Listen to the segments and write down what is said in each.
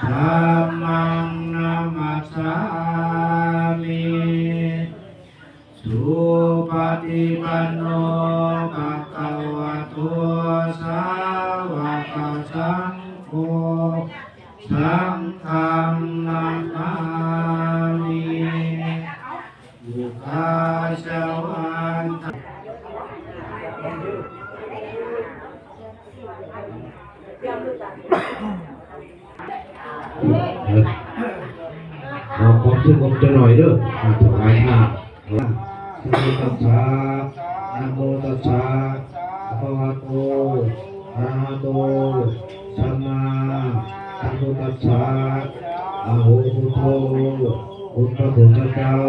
ธัມມັງນະມັດສາມິ ສຸປະຕິປັນໂນ ພະຄະວະໂຕ ສາວະກະສັງໂຄ ສັງຄັງນະມາມິ ອຸຄາສະວັນທະ ເອີ ຂໍຄວາມສະຫງົບຈັກໜ້ອຍເດີ ມາຖວາຍທານ. ນະໂມຕັດສະ ນະໂມຕັດສະ ພະຄະວະໂຕ ອະລະຫະໂຕ ສຳມາສຳພຸດທັດສະ ອະໂຫ ພຸດໂທ ຄຸນພະພຸດທະເຈົ້າ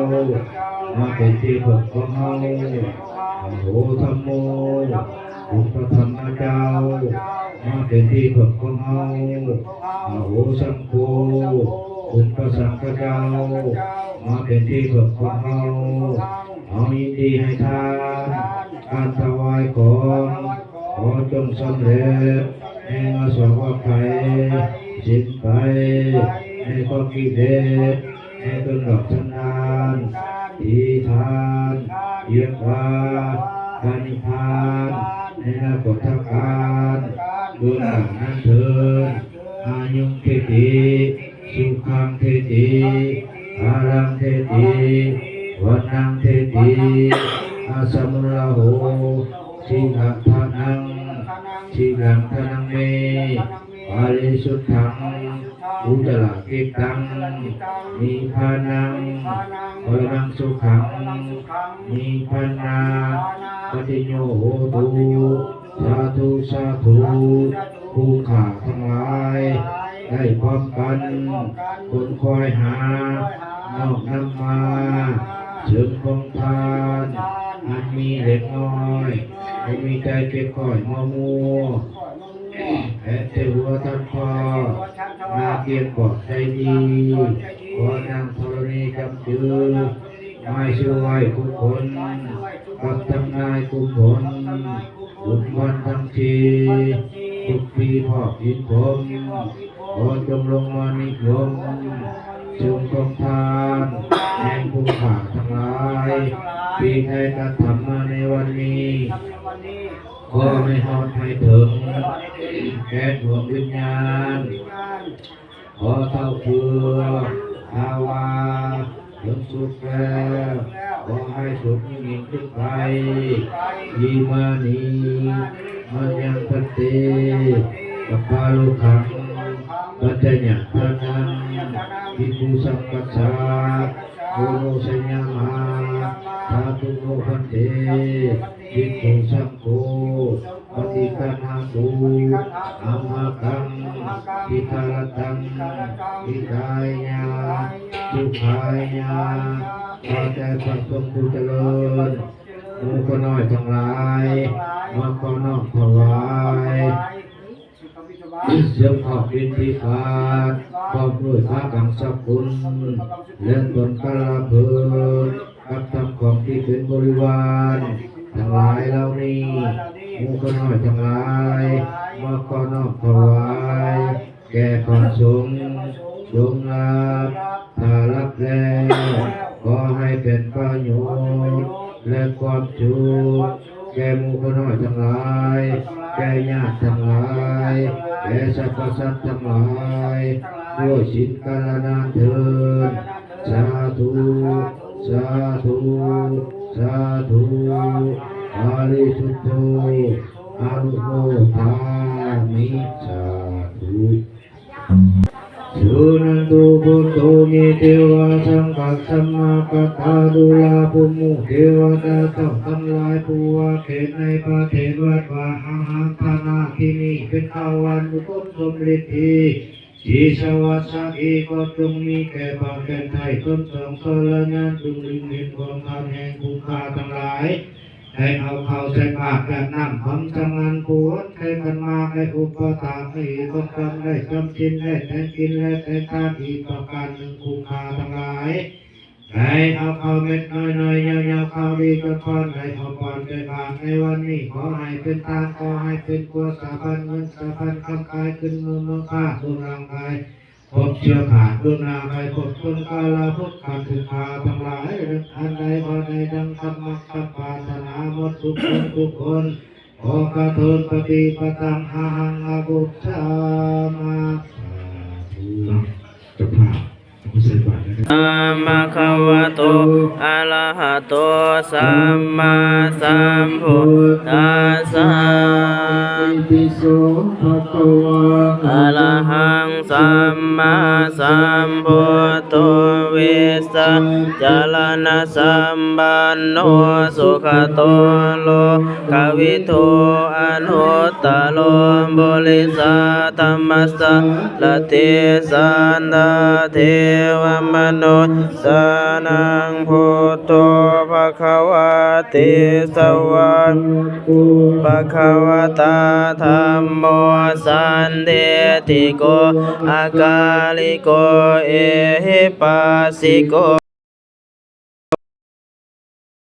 ມາເປັນທີ່ເພິ່ງຂອງເຮົາ ອະໂຫ ທຳໂມ ຄຸນພະທຳມະເຈົ້າ ມາເປັນທີ່ເພິ່ງຂອງເຮົາ ອະໂຫ ສັງໂຄ ຄຸນພະສັງຄະເຈົ້າ ມາເປັນທີ່ເພິ່ງຂອງເຮົາ ເຮົາຍິນດີໃຫ້ທານ ການຖວາຍຂອງ ຂໍຈົ່ງສຳເລັດ ໃນອາສວະໄຂ ສິ້ນໄປ ໃນຂອງກິເລດ ໃນເຄື່ອງດອກສັນດານ ທີ່ທ່ານຮຽກວ່າພະນິບພານ ໃນອະນາຄົດຕະການ ເບື້ອງໜ້ານັ້ນເທີນ ອາຍຸງທິຕິ ສຸຂັງທິຕິ ພະລັງທິຕິ ວັນນັງທິຕິ ອາສະມຸລາໂຫ ຊິລະທານັງ ຊິລັງທານັງເມ ປາລິສຸດທັງ ອຸດຕະລະກິດຕັງ ນິບພານັງ ປະລະມັງສຸຂັງ ນິບພານາ ປະຕິໂຍໂຫຕຸ ສາທຸ ສາທຸ ຜູ້ຂ້າທັງຫຼາຍ ໄດ້ພ້ອມກັນ ຂົນຂວາຍຫາ ນ້ອມນຳມາ ເສີມຂອງທານ ອັນມີເລັກນ້ອຍ ບໍ່ມີໃຈເກັບຂ້ອຍມົວມົວ ແລະເຈົ້າຫົວທັນພໍ່ ນາກຽງກອດໃຈດີ ຂໍນາງທໍລະນີຈຳຈື່ ໝາຍຊື່ໄວ້ທຸກຄົນ ກັບທັງນາຍກຸມພົນ ບຸນວັນທັງສີ່ ທຸກປີພອກຫີນພົມ ຂໍຈົ່ງລົງມານິຍົມ ເຊີງຂອງທານ ແຫ່ງຜູ້ຂ້າທັງຫຼາຍ ປີໃດກະທຳມາໃນວັນນີ້ ຂໍໃຫ້ຮອດໃຫ້ເຖິງ ແກ່ດວງວິນຍານ ຂໍເທົ່າເພື່ອ ຖ້າວ່າເຖິງສຸດແລ້ວ ຂໍໃຫ້ສຸກຍິ່ງຂຶ້ນໄປ ອິມານິ ມະຍັງພັນເຕ ປັບປາລຸຄັງ ປັດຈະຍະທານັງ ພິກຂຸສັງຄັດສະ ໂອໂນຊະຍາມາ ທາຕຸໂນພັນເຕ ພິກຂຸສັງໂຄ ປະຕິຄັນຫາຕຸ ອັມຫະກັງ ທິທາລະຕັງ ຫິຕາຍະ ສຸຂາຍະ ຂໍແຕ່ພະສົງຜູ້ຈະເລີນ ໝູ່ຂ້ານ້ອຍທັງຫຼາຍ ມາຂໍນ້ອມຖວາຍ ເສີມຂອບບິນທິບາດ ພ້ອມດ້ວຍພະບັງສະກຸນ ແລະຕົ້ນກາລະພຶກ ກັບທັງຂອງທີ່ເປັນບໍລິວານທັງຫຼາຍເຫຼົ່ານີ້ ໝູ່ຂ້ານ້ອຍທັງຫຼາຍ ມາຂໍນ້ອມຖວາຍ ແກ່ພະສົງ ຈົ່ງຮັບ ຖ້າຮັບແລ້ວ ຂໍໃຫ້ເປັນປະໂຫຍດ ແລະຄວາມສຸກ ແກ່ໝູ່ຂ້ານ້ອຍທັງຫຼາຍ ແກ່ຍາດທັງຫຼາຍ ແກ່ສັບພະສັດທັງຫຼາຍ ດ້ວຍສິນກາລະນານເທີນ ສາທຸ ສາທຸ ສາທຸ ປາລິສຸດໂທ ອະນຸໂມທາມິ ສາທຸ. Sunantu bhonto me devā sakkassaṃ āgatārahu. ໝູ່ເທວະດາເຈົ້າທັງຫຼາຍ ຜູ້ວ່າເຂດໃນປະເທດວັດວາ ອາຫັງ ຖານະທີ່ນີ້ ເປັນຂ້າວຫວານອຸດົມສົມລິດດີ ທີ່ສະຫວັດສະດີ ກໍຈົ່ງມີແກ່ພາກແກ່ນໄທຕົນສອງ ສະລະຍານ ຈົ່ງລິງເຫັນຂອງທານແຫ່ງຜູ້ຂ້າທັງຫຼາຍ ໄດ້ເອົາເຂົ້າໃສ່ບາດ ແລະ ນ້ຳຄຳສັງອັນຜູ້ຄົນໄທກັນມາ ໄດ້ອຸປະຖາກ ໄດ້ອີກຄຳ ໄດ້ຈຳສິນ ໄດ້ແຕ່ງກິນ ແລະ ແຕ່ງທານ ອີກປະການໜຶ່ງ ຜູ້ຂ້າທັງຫຼາຍ ໄດ້ເອົາເຂົ້າເມັດນ້ອຍໆ ຍາວໆ ຂ່າວດີຈະພອນ ໄດ້ເອົາປ້ອນໃສ່ບາດໃນວັນນີ້ ຂໍໃຫ້ເປັນທານ ຂໍໃຫ້ເປັນຄົວສະພັນເງິນສະພັນຄຳ ຂາຍຂຶ້ນເມືອງ ເມືອງຄ້າ ເມືອງຮ່າງກາຍ ພົບເຊື້ອການເບື້ອງໜ້າໄປພົບຕົ້ນກາລະພົບການສຶກສາທັງຫຼາຍ ອັນໃດກໍໃນດັ່ງທຳມັກຄຳປາຖະໜາໝົດທຸກຄົນທຸກຄົນ ຂໍກະເທີນປະຕິປະຕັງອະຫັງອະບຸດສາມະ ສາທຸ ເຈົ້າພາບ ຜູ້ໃສ່ບາດນະຄັບ ສະພະຄະວະໂຕ ອະລະຫະໂຕ ສຳມາສຳພຸດທັດສະ ອິຕິປິໂສ ພະຄະວາ ອະລະຫັງ ສຳມາສຳພຸດໂທ ວິຊາຈາລະນະສຳປັນໂນ ສຸຂະໂຕ ໂລກະວິທູ ອະນຸດຕະໂລ ປຸລິສະທຳມະສາລະຖິ ສັນດາເທວະມະນຸດສານັງ ພຸດໂທ ພະຄະວາຕິ ສະວາກາໂຕ ພະຄະວະຕາ ທຳໂມ ສັນທິດຖິໂກ ອາກາລິໂກ ເອຫິປັດສິໂກ